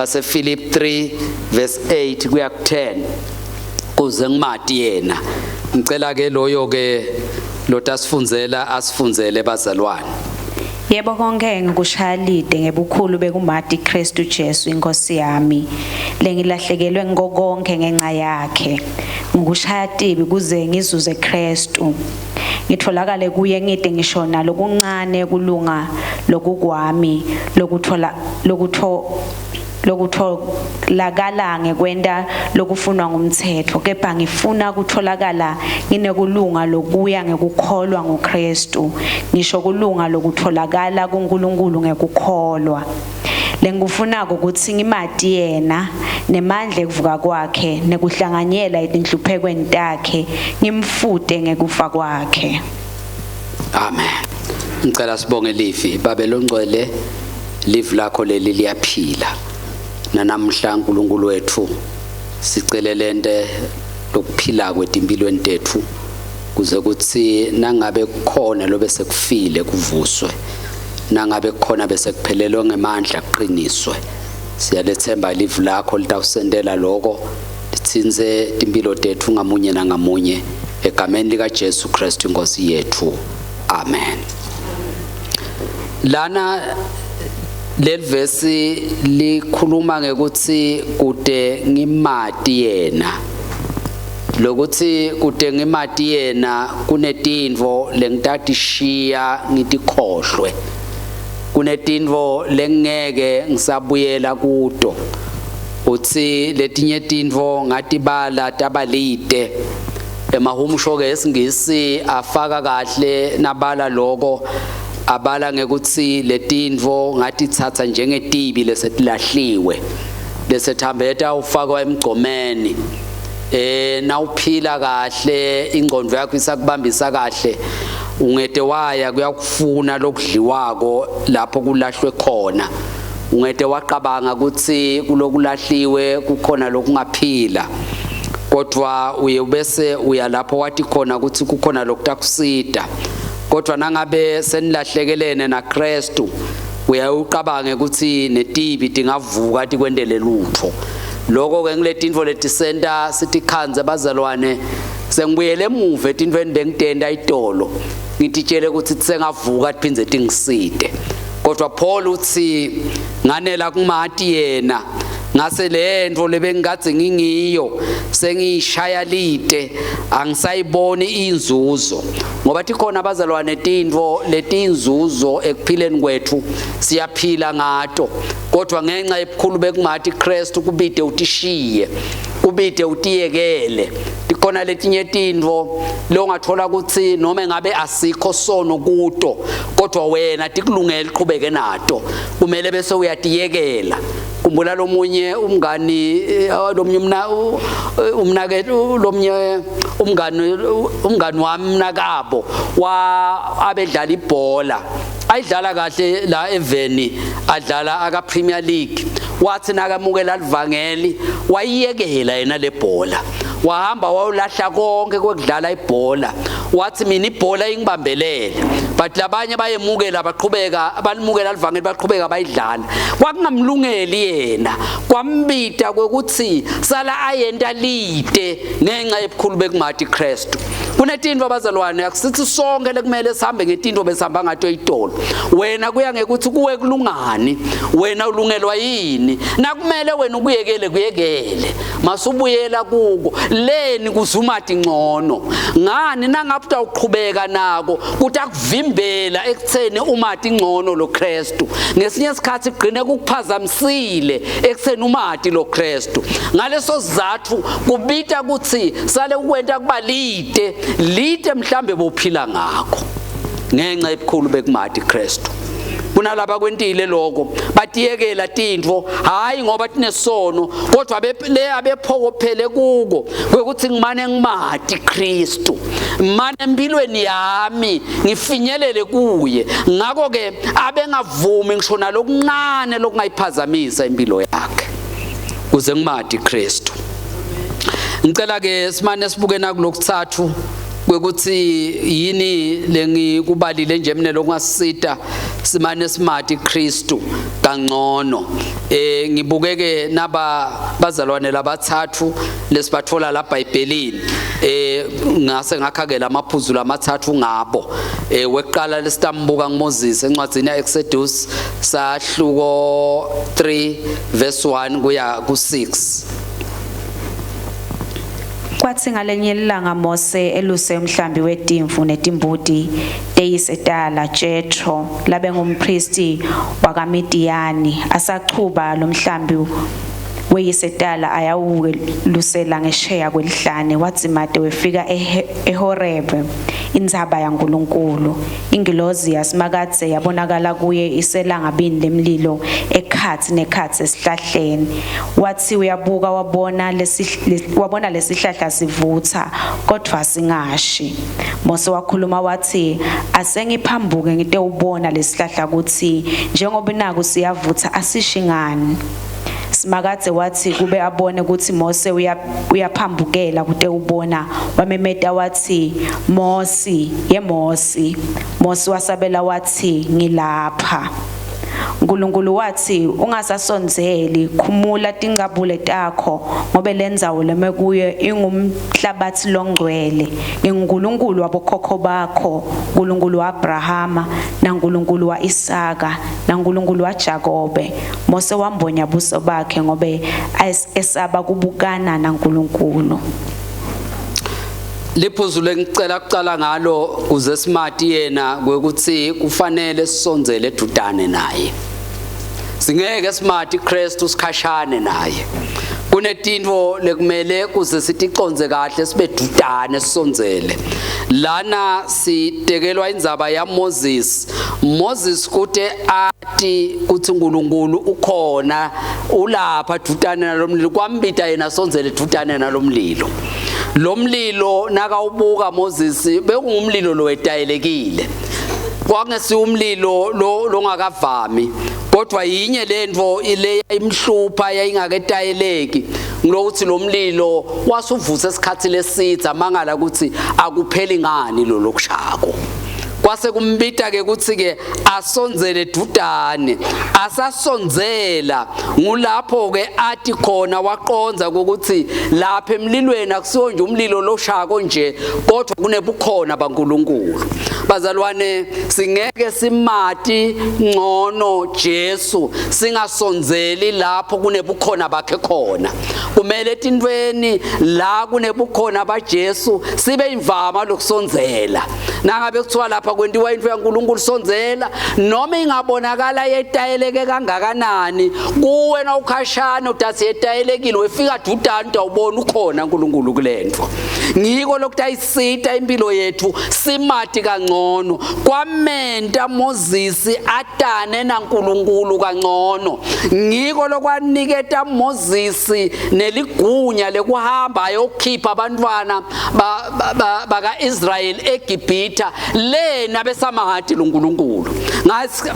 baseFilipi 3 verse 8 kuya ku10 kuze ngimati yena. Ngicela ke loyo ke lotasifundzela asifundzele bazalwane. Yebo konke ngikushaya lide ngebukhulu bekumati Kristu Jesu inkosi yami lengilahlekelwe ngiko konke ngenxa yakhe ngikushaya tibi kuze ngizuze Kristu ngitholakale kuye ngide ngisho nalokuncane kulunga lokukwami lokuthola lokutho lokutholakala ngekwenta lokufunwa ngumtsetfo kepha ngifuna kutholakala nginekulunga lokuya ngekukholwa nguKristu ngisho kulunga lokutholakala kuNkulunkulu ngekukholwa lengikufunako kutsi ngimati yena nemandla ekuvuka kwakhe nekuhlanganyela etinhluphekweni takhe ngimfute ngekufa kwakhe. Amen. Ngicela sibonge livi babe longcwele livi lakho leli liyaphila. Nanamhla uNkulunkulu wethu sicele lente lokuphila kwetimpilweni tethu kuze kuthi nangabe kukhona lobe sekufile kuvuswe nangabe kukhona bese kuphelelwe ngemandla kuqiniswe. Siyalethemba livi lakho litawusentela loko litsintse timpilo tethu ngamunye nangamunye egameni lika Jesu Kristu inkosi yethu. Amen. Lana leli vesi likhuluma ngekuthi kude ngimati yena lokuthi kude ngimati yena kunetintfo lengitatishiya ngitikhohlwe kunetintfo lengeke ngisabuyela kuto utsi letinye tintfo ngatibala tabalite emahumusho ke esingisi afaka kahle nabala loko abala ngekutsi letintfo ngatitsatsa njengetibi lesetilahliwe lesethambeta ufakwa emgcomeni eh nawuphila kahle ingqondo yakho isakubambisa kahle ungete waya kuyakufuna lokudliwako lapho kulahlwe khona ungete waqabanga ukuthi kulokulahliwe kukhona lokungaphila kodwa uye bese uya lapho wathi khona ukuthi kukhona lokutakusita kodwa nangabe senilahlekelene naKristu uyaye ucabange ukuthi netibi tingavuka tikwentele lutho. Lokho ke ngiletintfo letisenta sitikhandze bazalwane sengibuyele emuva etintfweni bengitenta itolo ngititshele ukuthi sengavuka tiphindze tingisite. Kodwa Paul utsi nganela kumati yena ngase lento lebengikadze ngingiyo sengiyishaya lite angisayiboni inzuzo ngoba tikhona abazalwane tintfo letinzuzo ekuphileni kwethu siyaphila ngato kodwa ngenxa yebukhulu bekumati Kristu kubide utishiye kubide utiyekele tikhona letinye tintfo longathola ukuthi noma ngabe asikho sono kuto kodwa wena tikulungele uqhubeke nato kumele bese uyatiyekela khumbula lomunye umngani eh, lomunye umna eh, umnake lomunye umngani umngani wami mnakabo wa abedlala ibhola ayidlala kahle la eveni adlala aka Premier League wathi nakamukela livangeli wayiyekela yena lebhola wahamba wayolahla konke kwekudlala ibhola wathi mina ibhola ingibambelele but labanye bayemukela baqhubeka balimukela livangeli baqhubeka bayidlala kwakungamlungeli yena kwambita kwekuthi sala ayenta lide ngenxa yebukhulu bekumati Kristu kunetintfo abazalwane akusithi sonke lekumele sihambe ngetintfo besihamba ngato itolo wena kuya ngekuthi kuwe kulungani wena ulungelwa yini nakumele wena ukuyekele kuyekele masubuyela kuko leni kuzumati ngcono ngani nangabe utawuqhubeka nako kutakuvimbela ekutheni umati ngcono lo Kristu ngesinye isikhathi kugcine kukuphazamisile ekutheni umati lo Kristu ngaleso sizathu kubita ukuthi sale ukwenta kuba lide lide mhlambe bophila ngakho ngenxa ebukhulu bekumati Kristu kunalaba kwentile lokho batiyekela tintfo hayi ngoba tinesono kodwa le abephokophele kuko kwekuthi ngimane ngimati Kristu mane empilweni yami ngifinyelele kuye ngakho ke abengavumi ngisho nalokuncane lokungayiphazamisa impilo yakhe kuze ngimati Kristu ngicela ke simane sibuke nakulokuthathu kwekuthi yini lengikubalile nje mina lokungasita Simane simati Kristu kangcono. Ngibukeke naba bazalwane labathathu lesibathola la Bhayibhelini. Ngase ngakhakela amaphuzu lamathathu ngabo. Weqala lesitambuka nguMoses encwadzini yaExodus sahluko 3 verse 1 kuya ku6. Kwathi ngalenye ilanga Mose eluse umhlambi wetimvu netimbuti teyisetala Jethro labe ngumpristi wakaMidiyani asachuba lo mhlambi weyisetala ayawulusela ngesheya kwelihlane wadzimate wefika eHorebe intsaba yaNkulunkulu. Ingilozi yaSimakadze yabonakala kuye iselangabini lemlilo ekhatsi nekhatsi esihlahleni. Wathi uyabuka wabona wabona lesihlahla sivutha kodvwa singashi. Mose wakhuluma wathi, asengiphambuke ngitewubona lesihlahla kutsi njengoba naku siyavutha asishi ngani. Simakadze wathi kube abone kutsi Mose uyaphambukela kutewubona, wamemeta wathi, Mosi, ye Mosi. Mosi wasabela wathi, ngilapha. uNkulunkulu wathi, ungasasondzeli, khumula tincabule takho, ngobe lendzawo leme kuyo ingumhlabatsi longcwele. NginguNkulunkulu wabokhokho bakho, uNkulunkulu waAbrahama, naNkulunkulu waIsaka, naNkulunkulu waJakobe. Mose wambonya buso bakhe ngobe esaba kubukana naNkulunkulu. Liphuzu lengicela kucala ngalo kuze simati yena kwekuthi kufanele sisondzele edudane naye. Singeke simati Kristu sikhashane naye. Kunetintfo lekumele kuze siticonze kahle sibe dudane sisondzele. Lana sitekelwa indzaba ya Moses. Moses kute ati kutsi uNkulunkulu ukhona ulapha dudane nalomlilo, kwambita yena sondzele dudane nalomlilo. Lo mlilo nakawubuka Moses bekungumlilo lowetayelekile. Kwangesi umlilo lo longakavami, kodwa yinye lento ile imhlupha yayingaketayeleki, ngilokuthi lo mlilo wasuvutha esikhathi lesidze amangala ukuthi akupheli ngani lo lokushako. Kwase kumbita ke kuthi ke asondzele dudane, asasondzela ngulapho ke athi khona waqonza ukuthi lapha emlilweni akusiwo nje umlilo loshako nje, kodwa kunebukhona baNkulunkulu. Bazalwane, singeke simati ngcono Jesu singasondzeli lapho kunebukhona bakhe khona. Kumele etintweni la kunebukhona baJesu sibe imvama lokusondzela. Nangabe kuthiwa lapha kwentiwa into yaNkulunkulu sondzela, noma ingabonakala yetayeleke kangakanani kuwe na ukhashana udathi yetayelekile, wefika dudane utawubona ukhona uNkulunkulu kulento. Ngiko lokutayisita impilo yethu simati kangcono. Kwamenta Moses atane naNkulunkulu kangcono. Ngiko lokwaniketa Moses neligunya lekuhamba ayokhipha abantwana baka-Israyeli eGibhitha lena besamahati loNkulunkulu.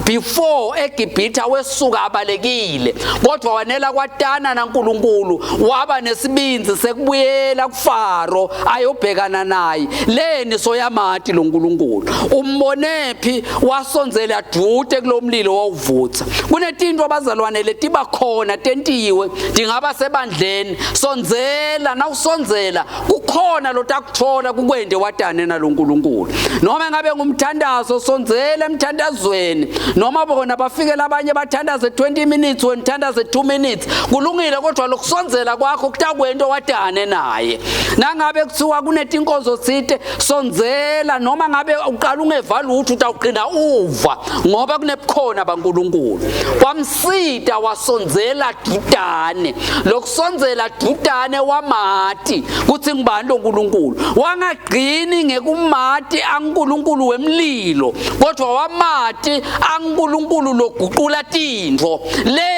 Before eGibhitha wesuka abalekile, kodwa wanela kwatana naNkulunkulu, waba nesibindzi sekubuyela kuFaro ayobhekana naye. Leni soyamati loNkulunkulu. Umbonephi wasondzela dvute kulomlilo wawuvutha. Kunetinto abazalwane letiba khona tentiwe tingaba sebandleni, sondzela nawusondzela kukhona lotakuthola kukwende watane naloNkulunkulu. Noma ngabe ngumthandazo, sondzela emthandazweni. Noma bona bafike labanye bathandaze 20 minutes, wena uthandaze 2 minutes, kulungile, kodwa lokusondzela kwakho kutakwento watane naye. Nangabe kuthiwa kunetinkonzo tsite, sondzela, noma ngabe uqala ungeva lutho utawugcina uva, ngoba kunebukhona baNkulunkulu. Kwamsita wasondzela dudane. Lokusondzela dudane wamati kutsi ngubani loNkulunkulu. Wangagcini ngekumati aNkulunkulu wemlilo, kodwa wamati aNkulunkulu loguqula tintfo.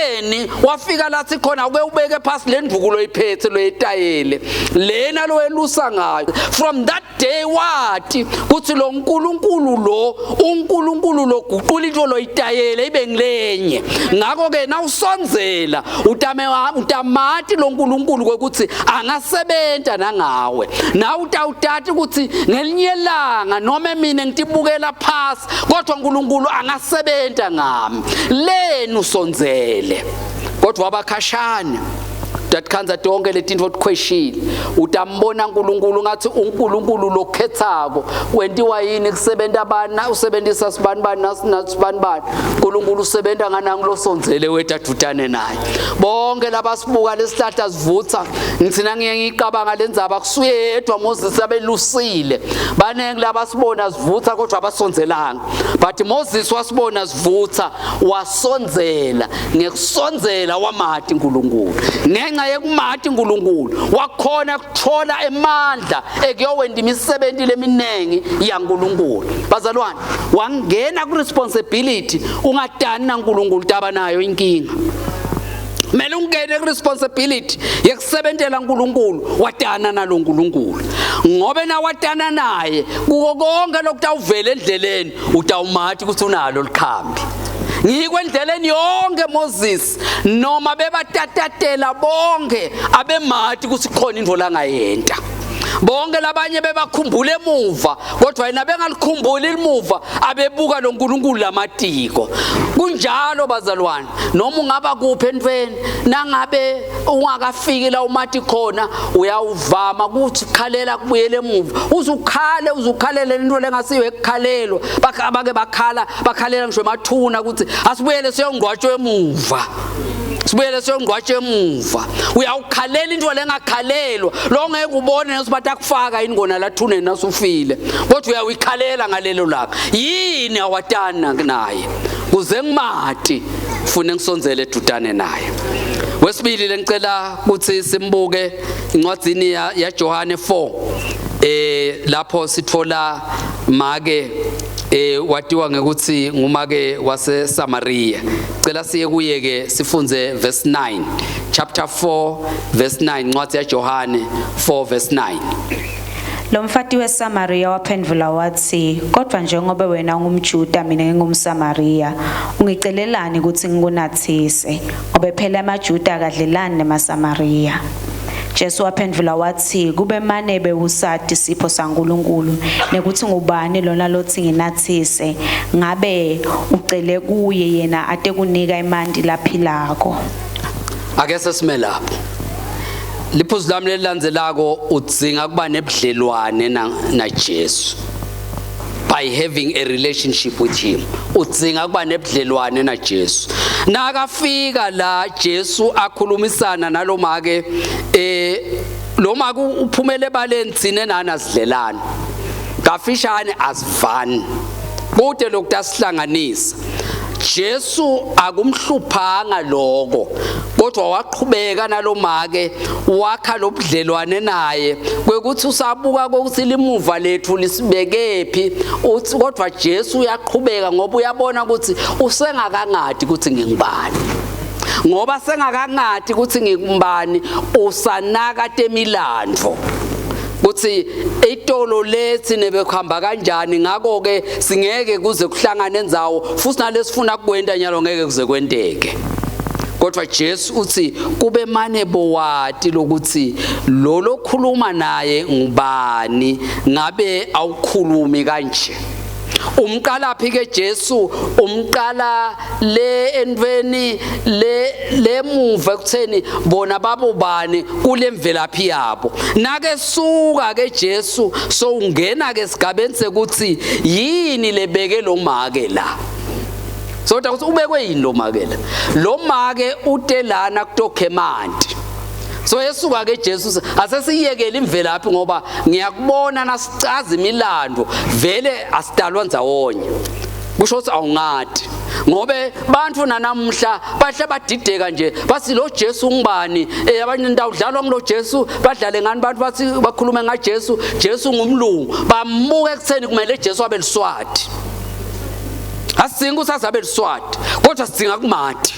Leni wafika lathi khona uke ubeke phasi le nduku loyiphethe loyitayele lena lowelusa ngayo. From that day wathi kuthi lo nkulunkulu lo unkulunkulu lo guqula into loyitayele ibe ngilenye. Ngakho ke nawusondzela utame utamati lo nkulunkulu kwekuthi angasebenta nangawe. Nawe utawutati ukuthi ngelinye ilanga noma mina ngitibukela phasi kodwa uNkulunkulu angasebenta ngami. Leni usondzele kodwa wabakhashane utakhandza tonke letintfo tikhweshile. Utambona uNkulunkulu ngathi uNkulunkulu lokhethako wentiwa yini kusebenta bani, usebenzisa sibani bani nasibani bani. uNkulunkulu usebenta nganangu losondzele wetadvutane naye. Bonke labasibuka lesihlahla sivutha, ngithina ngiye ngicabanga lendzaba kusuye yedwa Moses abelusile. Baningi labasibona sivutha kodwa abasondzelanga, but Moses wasibona sivutha wasondzela. Ngekusondzela wamati uNkulunkulu. Ngenxa yekumati uNkulunkulu wakhona kuthola emandla ekuyowenta imisebenzi leminingi yaNkulunkulu. Bazalwane, wangena ku responsibility ungadani naNkulunkulu taba nayo inkinga. Kumele ungene ku responsibility yekusebentela uNkulunkulu, wadana nalo uNkulunkulu. Ngobe nawadana naye kuko konke lokutawuvela endleleni utawumati ukuthi unalo likhambi. Ngiko endleleni yonke Moses noma bebatatatela bonke abemati ukuthi khona into langayenta. Bonke labanye bebakhumbula emuva kodwa yena bengalikhumbuli limuva, abebuka lo nkulunkulu lamatiko. Kunjalo bazalwane, noma ungaba kuphi entweni, nangabe ungakafiki la umati khona uyawuvama ukuthi khalela kubuyele emuva, uzukhale uzukhalele into lengasiyo ekukhalelwa. Bake bakhala bakhalela ngisho emathuna ukuthi asibuyele siyongcwatshwa emuva, sibuyele siyongcwatshwa emuva. Uyawukhalela into lengakhalelwa, lo ngeke ubone nesibathi akufaka yini kona lathuneni nasufile, kodwa uyawikhalela ngalelo langa. Yini awatana naye kuze ngimati fune ngisondzele edudane naye. Wesibili lengicela ukuthi simbuke incwadzini ya Johane 4, lapho sithola make watiwa ngekuthi ngumake wase Samaria. Cela siye kuye ke sifunze verse 9, chapter 4 verse 9, incwadi ya Johane 4 verse 9. Lo mfati weSamaria waphendvula watsi, kodwa njengoba wena ungumJuda mina ngingumSamaria, ungicelelani kutsi ngikunatsise? Ngobe phela emaJuda akadlelani nemaSamaria. Jesu waphendvula watsi, kube mane bewusati sipho saNkulunkulu nekutsi ngubani lona lotsi nginatsise, ngabe ucele kuye yena ate kunika emanti laphilako. Ake sesime lapho. Liphuzu lami lelilandzelako, udzinga kuba nebudlelwane na Jesu. By having a relationship with him. Udzinga kuba nebudlelwane na Jesu. Nakafika la Jesu akhulumisana nalomake, lo make uphumele ebaleni, tsine nani asidlelani. Kafishane asivani. Kude lokutasihlanganisa. Jesu akumhluphanga lokho, kodwa waqhubeka nalomake wakha lobudlelwane naye kwekuthi usabuka ukuthi limuva lethu lisibekephi. Uthi kodwa Jesu uyaqhubeka ngoba uyabona ukuthi usengakangadi ukuthi ngingubani. Ngoba sengakangadi ukuthi ngingubani, usanaka temilandvo kuthi itolo lethi nebekuhamba kanjani. Ngakho ke singeke kuze kuhlangane endzawo futhi nalesifuna kukwenta nyalo ngeke kuze kwenteke. Kodwa Jesu uthi kube mane bowati lokuthi lo lokhuluma naye ngubani, ngabe awukhulumi kanje. Umqala phi ke Jesu? Umqala le entweni le lemuva ekutheni bona babobani kule mvelaphi yabo. Nake suka ke Jesu so ungena ke sigabeni sekuthi yini lebeke lo make la. So ukuthi ubekwe yini lo make la? Lo make ute lana kutokhe emanti. So yesuka ke Jesu asesiyekele imvelaphi ngoba ngiyakubona nasicaza imilando vele asidalwa ndzawonye. Kusho ukuthi awungadi. Ngobe bantu nanamuhla bahle badideka nje bathi lo Jesu ungubani? Abanye ndawudlalwa ngilo Jesu, badlale ngani bantu bathi bakhulume ngaJesu, Jesu ngumlungu. Bamuka ekutheni kumele Jesu abe liswati. Asidingi ukuthi azabe liswati, kodwa sidinga kumati.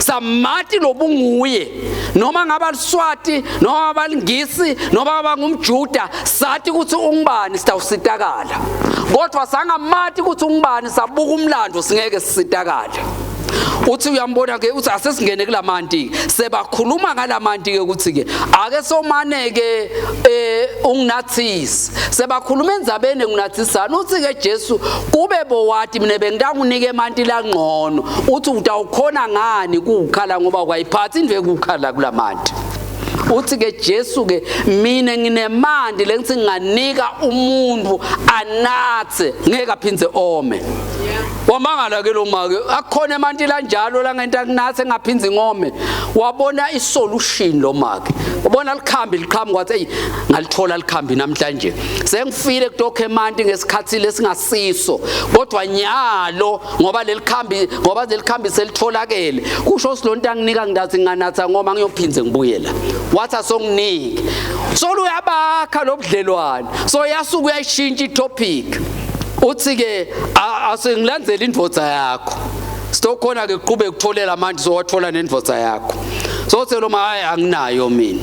Samati lobunguye noma ngaba liswati noma ngaba lingisi noma ngaba ngumjuda sathi ukuthi ungubani sitawusitakala kodwa sangamati ukuthi ungubani sabuka umlando singeke sisitakale uthi uyambona ke uthi asesingene kulamanti sebakhuluma ngalamanti ke ukuthi ke ake somane ke eh unginathisi sebakhuluma endzabeni nginathisana uthi ke Jesu kube bowati mina bengitangunike emanti langcono uthi utawukhona ngani kukhala ngoba kwayiphatha indwe kukhala kulamanti uthi ke Jesu ke mina nginemandi lengithi nginganika umuntu anathe ngeke aphindze ome wamangala ke lo make akukhona emanti lanjalo langenta kunathe engaphindzi ngome wabona isolution lo make wabona likhambi liqhamuka wathi eyi ngalithola likhambi namhlanje sengifile kutokha emanti ngesikhathi lesingasiso kodwa nyalo ngoba lelikhambi ngoba lelikhambi selitholakele kusho silonto anginika ngidathi nginganatha ngoba ngiyophindze ngibuye la wathi asonginike solo uyabakha lobudlelwane so yasuka uyayishintsha itopic uthi ke asengilandzela indvodza yakho sitokhona ke kuqhubeka kutholela manje sowathola nendvodza yakho so lo ma hayi anginayo mina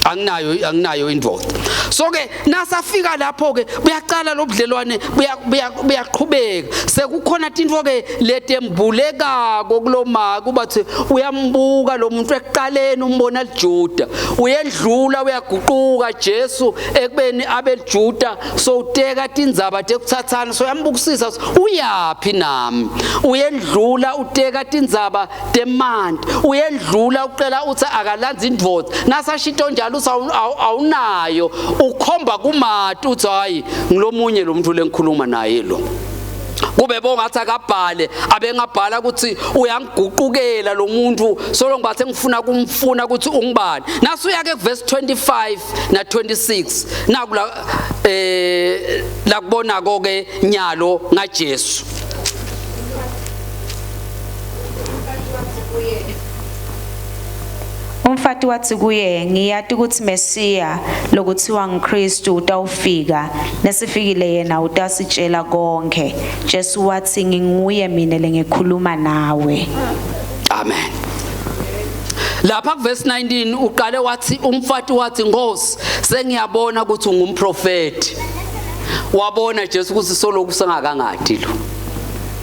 anginayo anginayo indvodza so ke nasafika lapho ke buyaqala lobudlelwane buyaqhubeka sekukhona tinto ke letembulekako kulomaka ubathi uyambuka lo muntu ekuqaleni umbona liJuda uyendlula uyaguquka Jesu ekubeni abeliJuda sowuteka tindzaba tekuthathana soyambukisisa uyaphi nami uyendlula uteka tindzaba temanti uyendlula ucela uthi akalanzi indvodza nasashito njalo uthi awunayo ukhomba kumati uthi hayi ngilomunye lo muntu lengikhuluma naye lo kube bongathi akabhale abengabhala ukuthi uyangiguqukela lo muntu solo ngibathe ngifuna kumfuna ukuthi ungibani nasuya ke verse 25 na 26 naku la eh lakubona ke nyalo ngaJesu Umfati watsi kuye, Ngiyati kutsi Mesiya, lokutsiwa nguKhristu, utawufika, nesifikile yena utasitjela konkhe. Jesu watsi, Nginguye mine lengikhuluma nawe. Amen. Lapha kuverse 19 uqale wathi umfati wathi Nkosi sengiyabona ukuthi ungumprofeti. Wabona Jesu ukuthi soloku sengakangadi lo.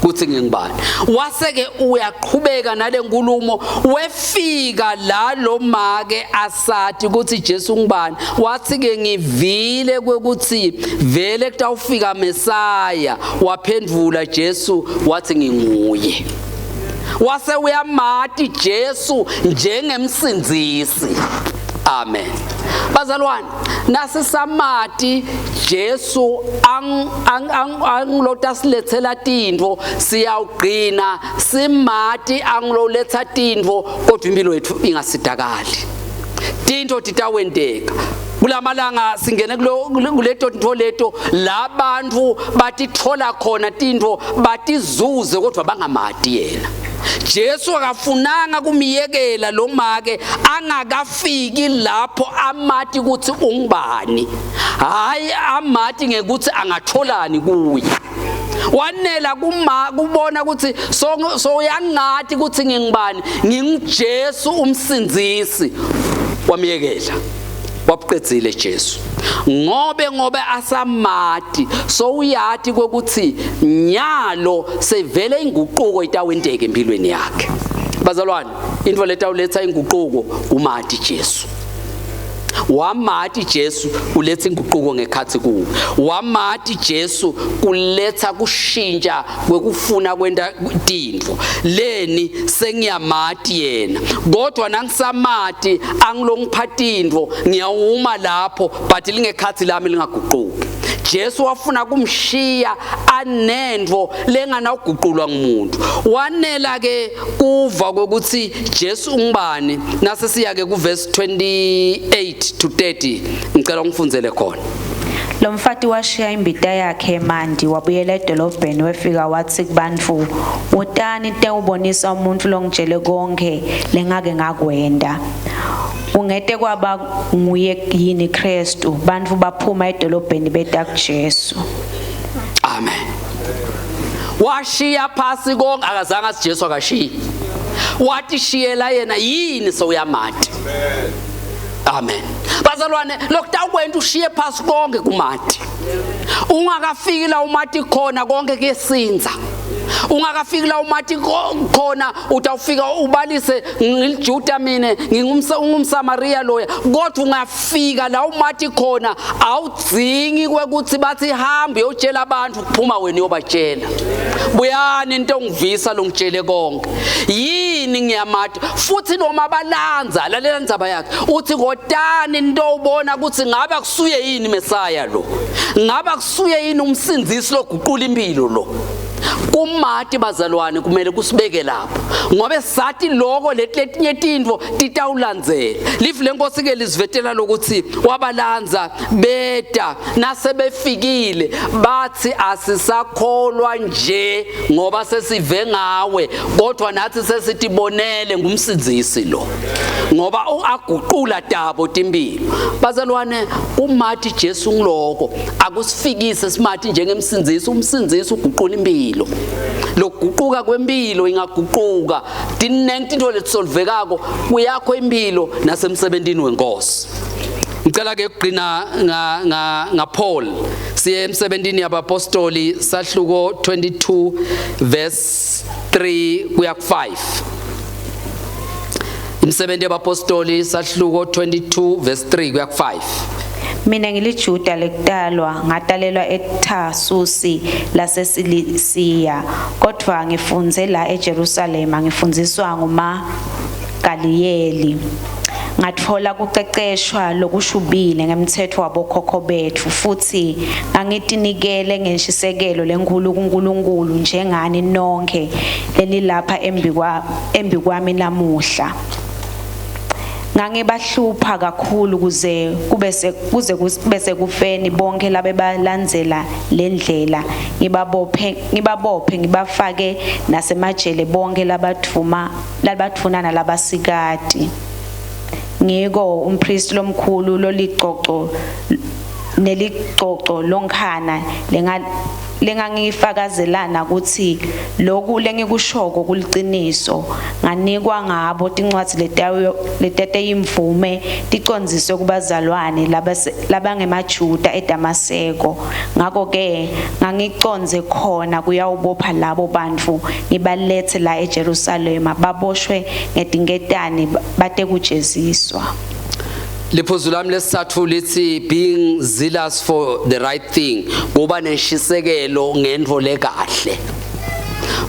Kuthi ngingubani. Wase ke uyaqhubeka nale nkulumo wefika la lo make asathi ukuthi Jesu ngubani. Wathi ke ngivile kwekuthi vele kutawufika Mesaya. Waphendvula Jesu wathi nginguye. Wase uyamati Jesu njengemsindzisi. Amen. Bazalwane, nasisamati Jesu angilota silethela tintfo siyawugcina simati angiloletha tintfo kodwa impilo yethu ingasidakali. Tintfo titawenteka. Kulamalanga singene kuleto tintfo leto labantu batithola khona tintfo batizuze kodwa bangamati yena. Jesu akafunanga kumyekela lo make angakafiki lapho amati ukuthi ungubani hayi amati ngekuthi angatholani kuye wanela kuma kubona ukuthi so so uyangati ukuthi ngingubani nginguJesu umsindzisi wamyekela wabuqedzile Jesu ngobe ngobe asamati so uyati kwekuthi nyalo sevele inguquko itawenteka empilweni yakhe bazalwane into letawuletha inguquko kumati Jesu wamati Jesu uletha inguquko ngekhathi kuwe wamati Jesu kuletha kushintsha kwekufuna kwenta tintfo leni sengiyamati yena kodwa nangisamati angilongipha tintfo ngiyawuma lapho but lingekhathi lami lingaguquki Jesu wafuna kumshiya anentfo lenganawuguqulwa ngumuntu wanela ke kuva kokuthi Jesu ungubani nase siya ke kuverse 28 to 30 ngicela ungifundzele khona Lo mfati washiya imbita yakhe emanti wabuyela edolobheni wefika watsi kubantfu, Wotani nitewubonisa umuntfu longitjele konkhe lengake ngakwenta. Kungete kwaba nguye yini Khristu? Bantfu baphuma edolobheni beta kuJesu. Amen. Washiya phasi konke akazange athi Jesu akashiyi. Watishiyela yena yini sewuyamati. Amen. Bazalwane, lokutawukwenta ushiye phasi konke kumati. Ungakafiki la umati khona konke kuyesinza. Ungakafiki la umati khona utawufika ubalise ngilijuda mina ngingumSamaria loya, kodwa ungafika la umati khona awudzingi kwekuthi bathi hambe uyotshela abantu kuphuma wena uyobatshela. Buyani into ongivisa longitshele konke. Yini ngiyamati futhi noma balanza lalela indzaba yakhe uthi kotani into ubona ukuthi ngabe akusuye yini Mesaya lo, ngabe akusuye yini umsindzisi loguqula impilo lo. Kumati bazalwane kumele kusibeke lapho ngobe sathi loko letinye tintfo titawulandzela. Livi lenkosi ke lisivetela lokuthi wabalanza beta nasebefikile bathi asisakholwa nje ngoba sesive ngawe, kodwa nathi sesitibonele ngumsindzisi lo, ngoba aguqula tabo timpilo. Bazalwane, umati Jesu ngiloko akusifikise simati njengemsindzisi. Umsindzisi uguqula impilo. Lokuguquka kwempilo ingaguquka tinengi tintfo letisolvekako kuyakho impilo nasemsebentini wenkosi. Ngicela ke ukugcina nga nga nga Paul siye emsebentini yabapostoli sahluko 22 verse 3 kuya ku 5. Imisebenzi yabapostoli sahluko 22 verse 3 kuya ku 5. Mina ngiliJuda lekutalwa, ngatalelwa eTarsusi laseSilisiya, kodvwa ngifundze la eJerusalema, ngifundziswa ngumaGaliyeli. Ngatfola kuceceshwa lokushubile ngemtsetfo wabokhokho betfu, futhi ngangitinikele ngenshisekelo lenkhulu kuNkulunkulu njengani nonkhe lenilapha embikwami namuhla. Ngangibahlupha kakhulu kuze kube kuze kube sekufeni bonke labebalandzela lendlela, ngibabophe ngibafake nasemajele bonke labadvuma labadvuna nalabasikati. Ngiko umpristi lomkhulu lolicoco nelicoco lonkhana lenga lengangifakazelana ukuthi lokhu lengikushoko kuliciniso. Nganikwa ngabo tincwadzi letateyimvume ticondziswe kubazalwane labangemaJuda eDamaseko. Ngako-ke ngangicondze khona kuyawubopha labo bantfu ngibalethe la eJerusalema baboshwe ngetinketane batekujeziswa. Liphuzu lami lesithathu lithi being zealous for the right thing, kuba nenshisekelo ngentfo lekahle.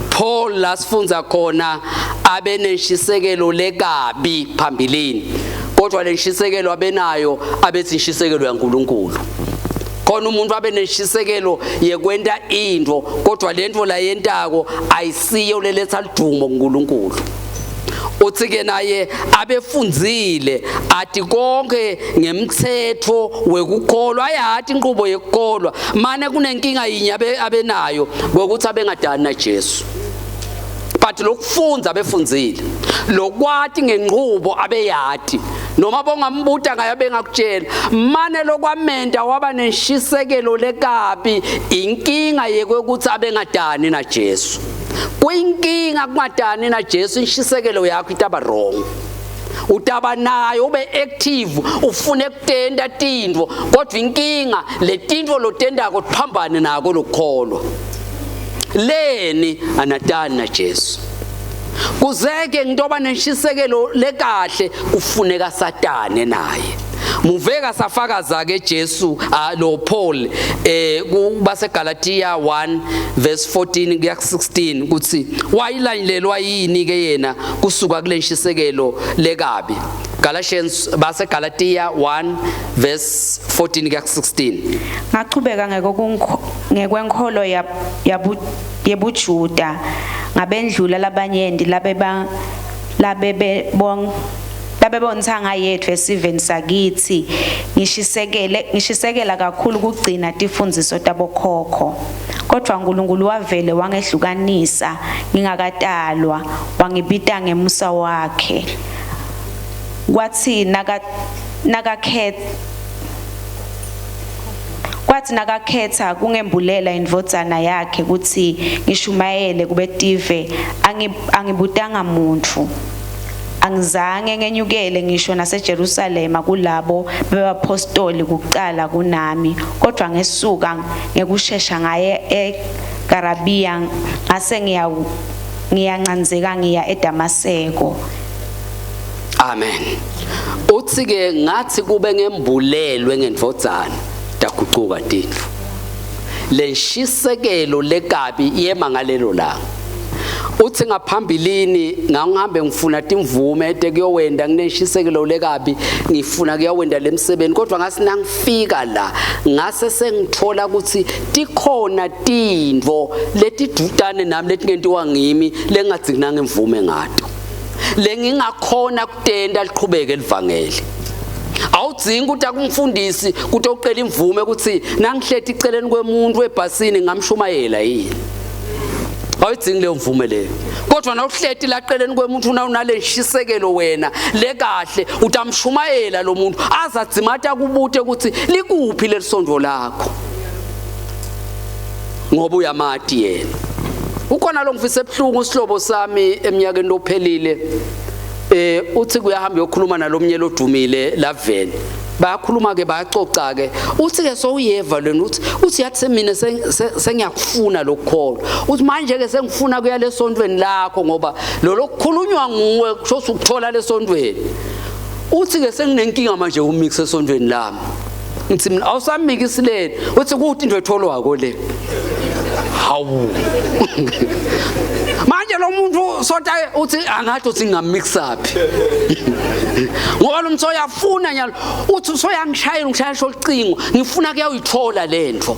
Paul lasifundza khona abe nenshisekelo lekabi phambilini, kodwa lenshisekelo abenayo abethi inshisekelo yaNkuluNkulu. Khona umuntu abe nenshisekelo yekwenta intfo, kodwa lentfo layentako ayisiyo leletha ludumo kuNkulunkulu. Uthi ke naye abefundzile ati konke ngemtsetfo wekukholwa, ayati inqubo yekukholwa, mane kunenkinga yinye abenayo ngokuthi abengadani naJesu. But lokufundza abefundzile, lokwati ngenqubo abeyati, noma bongambuta ngayo bengakutshela, mane lokwamenta waba nenshisekelo lekabi inkinga yekwekuthi abengadani naJesu. Kuyinkinga kungadani naJesu, inshisekelo yakho itaba wrong. Utaba nayo ube active ufune kutenta tintfo, kodwa inkinga letintfo lotentako tiphambane nako lokukholwa. Leni anatani naJesu. Kuzeke ngitoba nenshisekelo lekahle kufuneka satane naye. Muveka safakaza ke Jesu lo Paul kubaseGalatia 1 verse 14 kuya 16 kuthi wayilandelwa yini ke yena kusuka kulenshisekelo lekabi. Galatians baseGalatia 1 verse 14 kuya 16. Ngachubeka ngekwenkholo yebuJuda ngabendlula labanyenti labebontsanga yetfu esiveni sakitsi, ngishisekela kakhulu kugcina tifundziso tabokhokho. Kodwa uNkulunkulu wavele wangehlukanisa ngingakatalwa, wangibita ngemusa wakhe. Kwathi Wathi nakakhetha kungembulela indvodzana yakhe kutsi ngishumayele kubetive, angibutanga muntfu. Angizange ngenyukele ngisho naseJerusalema kulabo bebapostoli kucala kunami, kodwa ngesuka ngekushesha ngaye eGarabiya, ngase ngiyancandzeka ngiya eDamaseko. Amen. Uthi ke ngathi kube ngembulelwe ngendvodzana tagucuka tintfo. Lenshisekelo lekabi yema ngalelo langa. Uthi ngaphambilini ngangihambe ngifuna timvume tekuyowenda nginenshisekelo lekabi, ngifuna kuyawenda lemsebenzi, kodwa ngase nangifika la ngase sengithola ukuthi tikhona tintfo letidvutane nami letingentiwa ngimi lengadzinanga imvume ngato, lengingakhona kutenta liqhubeke livangeli. Awudzingi ukuthi akumfundisi ukuthi ucela imvume ukuthi nangihleti iceleni kwemuntu ebhasini ngamshumayela yini. Awudzingi leyo mvume leyo. Kodwa nawuhleti laqeleni kwemuntu unale nshisekelo wena lekahle, utamshumayela lo muntu azadzimata kubute ukuthi likuphi lelisondvo lakho, ngoba uyamati yena. Ukhona lo ngifise ebuhlungu sihlobo sami eminyakeni lophelile, uthi kuyahamba uyokhuluma nalomnye lodumile laveni, bayakhuluma ke, bayacoca ke. Uthi ke sowuyeva lena, uthi yathi semine sengiyakufuna lokukholwa. Uthi manje ke sengifuna kuya lesontweni lakho, ngoba lo lokukhulunywa nguwe kusho ukuthola lesontweni. Uthi ke senginenkinga manje umix esontweni lami. Ngithi mina awusamikisi leni? Uthi kuthi into etholwako le. Hawu, manje lo muntu sota uthi angathi uthi ngingamixaphi, ngoba lo muntu soyafuna nyalo. Uthi soyangishayela, ngishayela ucingo, ngifuna kuyawuyithola lento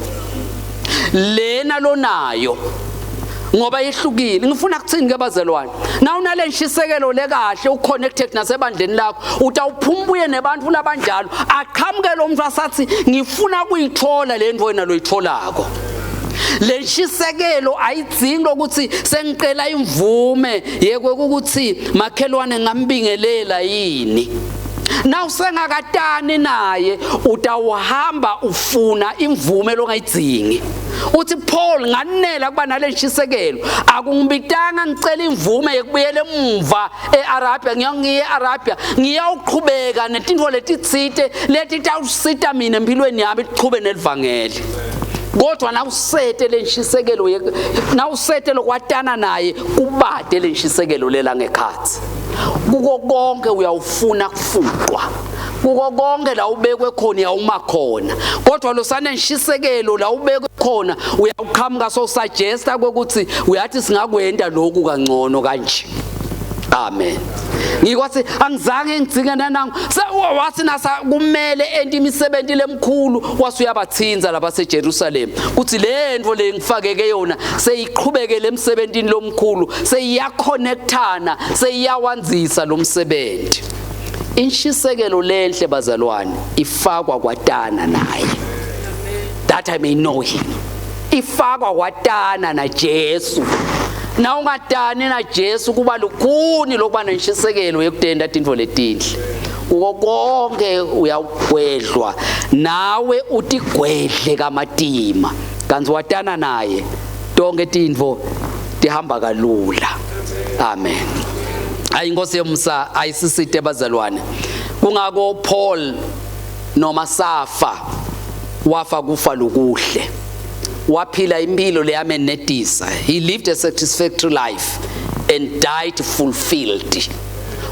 lena lonayo ngoba yehlukile. Ngifuna kuthini ke bazalwane? Na unale nshisekelo lekahle, uconnected nasebandleni lakho, utawuphuma ubuye nebantu labanjalo, aqhamuke lo muntu asathi ngifuna kuyithola le nto wena loyitholako. Le nshisekelo ayidzingi ukuthi sengicela imvume yekwe ukuthi makhelwane ngambingelela yini. Na usengakatani naye utawuhamba ufuna imvume longayidzingi. Uthi Paul nganela kuba nale nshisekelo, akungibitanga ngicela imvume yekubuyela emuva eArabia. Ngiyangiye eArabia, ngiyawuqhubeka netintfo letitsite letitawusita mina empilweni yami ichube nelivangeli. Kodwa nawusete lenshisekelo, nawusete lokwatana naye, kubade lenshisekelo lela ngekhathi kuko konke uyawufuna kufuqwa kuko konke la ubekwe khona, uyawuma khona. Kodwa lo sanenshisekelo la ubekwe khona uyawuqhamuka so suggesta ukuthi uyathi singakwenda lokhu kangcono kanje. Amen. Ngikwathi angizange ngigcine nanangu wathi nasa kumele ente imisebenzi lemkhulu, wase uyabathinza labaseJerusalem kuthi le nto le ngifakeke yona seyiqhubekele emsebentini lomkhulu, seyiyaconnectana, seyiyawanzisa lo msebenzi. Inshisekelo lenhle bazalwane ifakwa kwatana naye, that I may know him, ifakwa kwatana na Jesu. Na ungatani na Jesu kuba lukhuni lokuba nenshisekelo yekutenda tintfo letinhle. Kuko konke uyawugwedlwa nawe utigwedle kamatima, kanti watana naye tonke tintfo tihamba kalula. Amen. Ayi, inkosi yomsa ayisisite bazalwane. Kungako Paul noma safa wafa kufa lokuhle, waphila impilo leyamenetisa. He lived a satisfactory life and died fulfilled.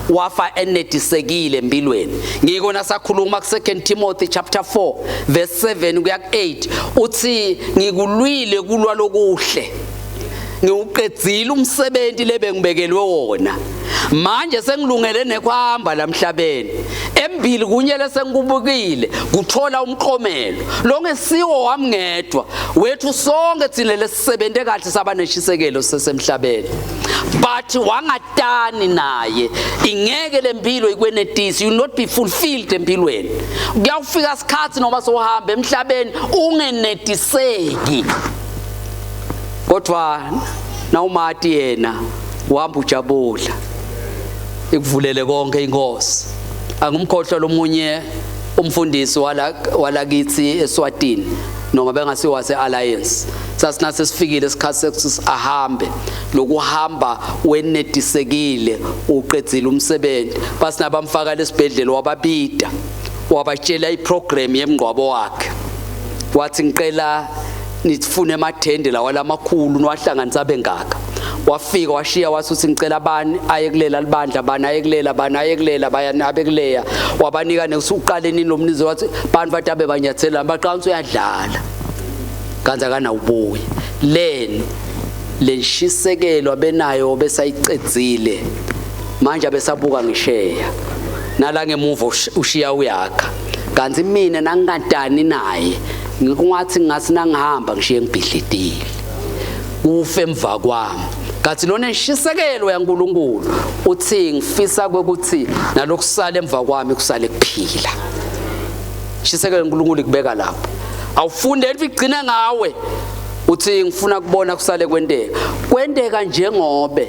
Wafa enetisekile empilweni. Ngiko nasakhuluma ku 2 Timothy chapter 4 verse 7 kuya ku 8, uthi ngikulwile kulwa lokuhle, ngiwuqedzile umsebenzi lebengibekelwe wona, manje sengilungele nekuhamba lamhlabeni. Embili kunye lesengikubukile kuthola umqomelo longesiwo wami ngedwa, wethu sonke thina lesisebente kahle saba neshisekelo sesemhlabeni. But wangatani naye, ingeke lempilo ikwenetisi, you not be fulfilled empilweni. Kuyawufika isikhathi noma sohamba emhlabeni ungenetiseki, kodwa nawumati yena uhamba ujabula, ikuvulele konke inkosi. Angumkhohlwa lomunye umfundisi wala walakithi eSwatini. Noma bengasiwa se-alliance, sasinase sifikile isikhathi sekuthi ahambe. Lokuhamba wenetisekile, uqedzile umsebenzi. Basinabamfaka lesibhedlela, wababida, wabatshela iprogram yemngcwabo wakhe. Wathi, "Ngicela nifune emathende lawa lamakhulu, niwahlanganisa abe ngaka." Wafika washiya, wathi uthi, "Ngicela abani aye kulela libandla, bani aye kulela, bani aye kulela, bayani abe kuleya." Wabanika nekuthi uqale nini lo mnizo. Wathi bantu bathi abe banyathela, baqala ukuthi uyadlala kanti akanawubuya. Leni lenshisekelo abenayo besayicedzile, manje abesabuka ngisheya nala ngemuva, ushiya uyakha. Kanti mina nangingadani naye, ngikungathi ngathi nangihamba ngishiye ngibhidlitile, ufe emva kwami. Kathi lona enshisekelo yaNkuluNkulu uthi, "Ngifisa kwekuthi nalokusala emva kwami kusale kuphila." Shisekelo uNkulunkulu ikubeka lapho, awufunde into igcina ngawe. Uthi, "Ngifuna kubona kusale kwenteka." Kwenteka njengobe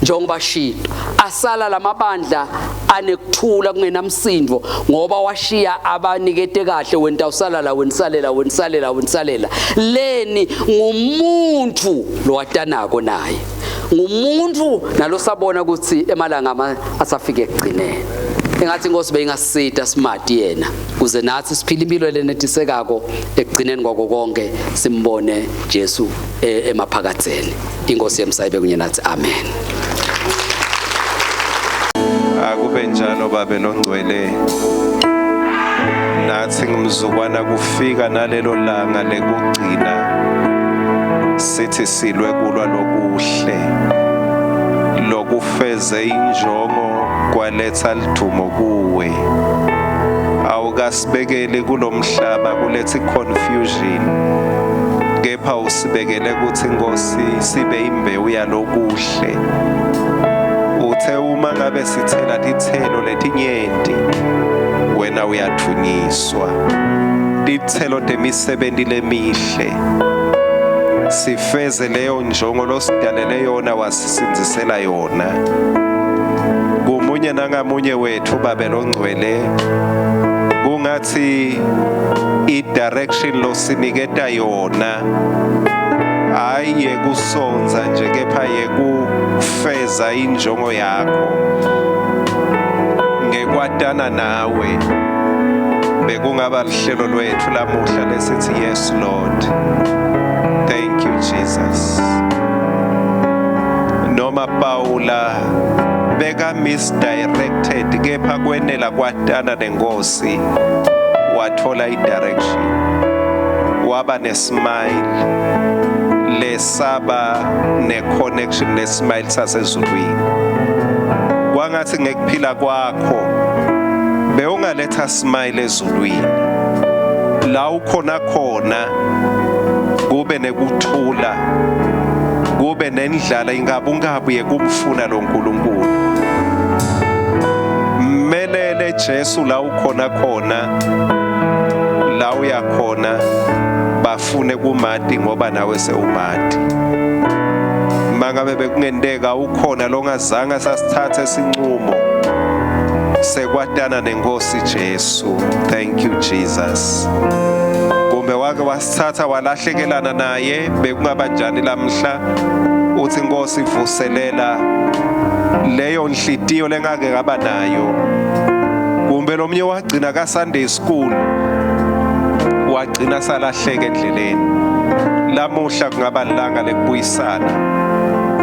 njengoba shito, asala lamabandla anekuthula, kungenamsindo, ngoba washiya abanikete kahle. Wena awusala la, wena salela, wena salela, wena salela. Leni ngumuntu lowatanako naye, ngumuntu nalosabona ukuthi emalanga asafike ekugcineni. Engathi inkosi beyingasita smart yena, kuze nathi siphile impilo lenetisekako, ekugcineni kwako konke simbone Jesu emaphakatheni. Inkosi yemsayibe kunye nathi. Amen. Akube njalo, babe longcwele. Nathi ngimzukwana kufika nalelo langa lekugcina, sithi silwe kulwa lokuhle, lokufeze injongo, kwaletha lidumo kuwe. Awukasibekeli kulomhlaba kuletha confusion, kepha usibekele ukuthi, Nkosi, sibe imbewu yalokuhle. Uthe uma ngabe sithela tithelo letinyenti, wena uyathunyiswa. Tithelo temisebenti lemihle, sifeze leyo njongo losidalele yona, wasisindzisela yona. Kumunye nangamunye wethu, babe longcwele, kungathi i-direction losiniketa yona hayi yekusonza nje, kepha yekufeza injongo yakho ngekwatana nawe. Bekungaba lihlelo lwethu lamuhla lesithi, "Yes, Lord." Thank you, Jesus. Noma Paula beka misdirected, kepha kwenela kwatana nenkosi, wathola i-direction, waba nesmile lesaba ne-connection nesmile sasezulwini. Kwangathi ngekuphila kwakho bewungaletha smile ezulwini, la ukhona khona kube nekuthula, kube nendlala ingabungabu yekumfuna lo nkulunkulu. Melele Jesu la ukhona khona, la uyakhona, bafune kumati ngoba nawe sewumati. Mangabe bekungenteka ukhona longazange sasithathe sinqumo sekwatana nenkosi Jesu, thank you, Jesus, kumbe wake wasithatha walahlekelana naye, bekungaba njani lamhla? Uthi, "Inkosi, vuselela leyo nhliziyo lengake ngaba nayo." Kumbe lomnye wagcina ka Sunday school, wagcina salahleka endleleni. Lamuhla kungaba lilanga lekubuyisana.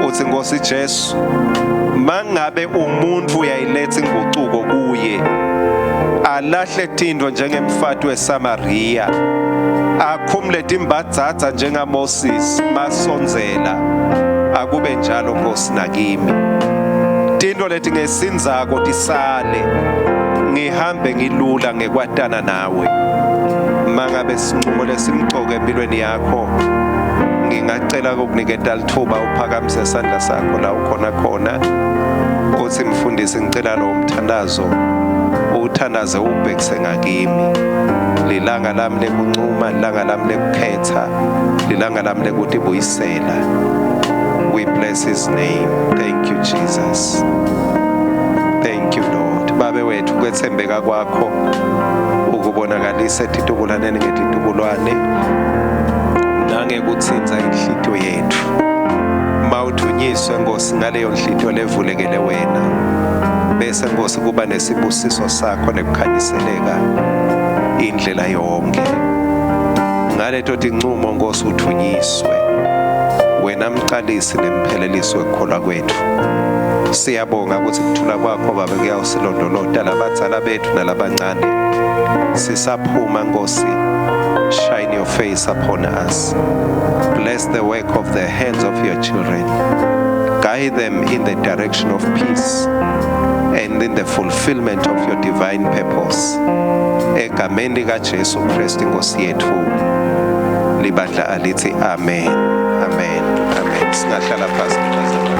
Uthi, "Nkosi Jesu, mangabe umuntu uyayiletha ingucuko kuye, alahle tindvo njengemfati weSamaria, akhumule timbadzadza njengaMoses masondzela, akube njalo, Nkosi, nakimi. Tintfo leti ngesindzako tisale, ngihambe ngilula ngekwatana nawe." Mangabe sinqumo lesimcoka empilweni yakho, ngingacela ukukuniketa lithuba uphakamise isandla sakho la ukhona khona, uthi, "Mfundisi, ngicela lo mthandazo uthandaze ubhekise ngakimi. Lilanga lami lekuncuma, lilanga lami lekukhetha, lilanga lami lekutibuyisela." We bless his name. Thank you, Jesus. Thank you, Lord. Babe wethu, kwethembeka kwakho. Ukubonakalisa etitukulwaneni ngetitukulwane nangekutsintsa inhlitiyo yetfu. Mawuthunyiswe Nkosi ngaleyo nhlitiyo levulekele wena. Bese Nkosi kuba nesibusiso sakho nekukhanyiseleka indlela yonke. Ngaleto tincumo Nkosi uthunyiswe. Wena mqalisi nemphelelisi wekukholwa kwetfu. Siyabonga ukuthi kuthula kwakho Babe kuyawusilondolota labadzala betfu nalabancane. Sisaphuma Nkosi, shine your face upon us. Bless the work of the hands of your children. Guide them in the direction of peace and in the fulfillment of your divine purpose. Egameni likaJesu Kristu Inkosi yethu. Libandla alithi amen. Amen. Amen. Singahlala phansi.